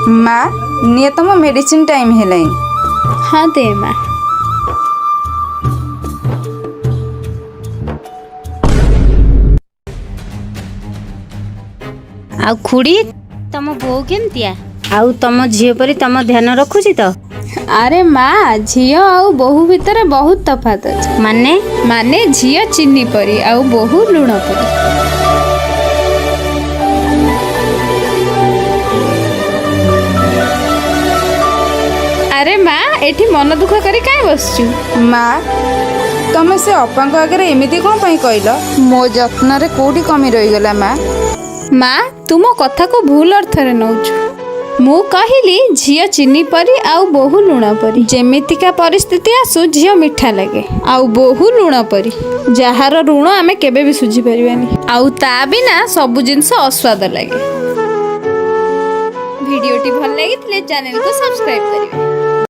ମା, ନିଅ, ତମ ମେଡିସିନ ଟାଇମ୍ ହେଲାଣି। ହଁ, ଦେ ମା। ଆଉ ଖୁଡ଼ି, ତମ ବୋଉ କେମିତିଆ? ଆଉ ତମ ଝିଅ ପରି ତମ ଧ୍ୟାନ ରଖୁଛି ତ? ଆରେ ମା, ଝିଅ ଆଉ ବୋହୂ ଭିତରେ ବହୁତ ତଫାତ ଅଛି। ମାନେ? ମାନେ ଝିଅ ଚିନି ପରି ଆଉ ବୋହୂ ଲୁଣ ପରି। ଆରେ ମା, ଏଠି ମନ ଦୁଃଖ କରି କାଇଁ ବସିଛୁ? ମା, ତମେ ସେ ଅପାଙ୍କ ଆଗରେ ଏମିତି କ'ଣ ପାଇଁ କହିଲ? ମୋ ଯତ୍ନରେ କୋଉଠି କମି ରହିଗଲା ମା? ମା, ତୁ ମୋ କଥାକୁ ଭୁଲ ଅର୍ଥରେ ନଉଛୁ। ମୁଁ କହିଲି ଝିଅ ଚିନି ପରି ଆଉ ବୋହୂ ଲୁଣ ପରି। ଯେମିତିକା ପରିସ୍ଥିତି ଆସୁ, ଝିଅ ମିଠା ଲାଗେ ଆଉ ବୋହୂ ଲୁଣ ପରି, ଯାହାର ଋଣ ଆମେ କେବେ ବି ସୁଝି ପାରିବାନି, ଆଉ ତା ବିନା ସବୁ ଜିନିଷ ଅସ୍ୱାଦ ଲାଗେ। ଭିଡ଼ିଓଟି ଭଲ ଲାଗିଥିଲେ ଚ୍ୟାନେଲକୁ ସବସ୍କ୍ରାଇବ୍ କରିବେ।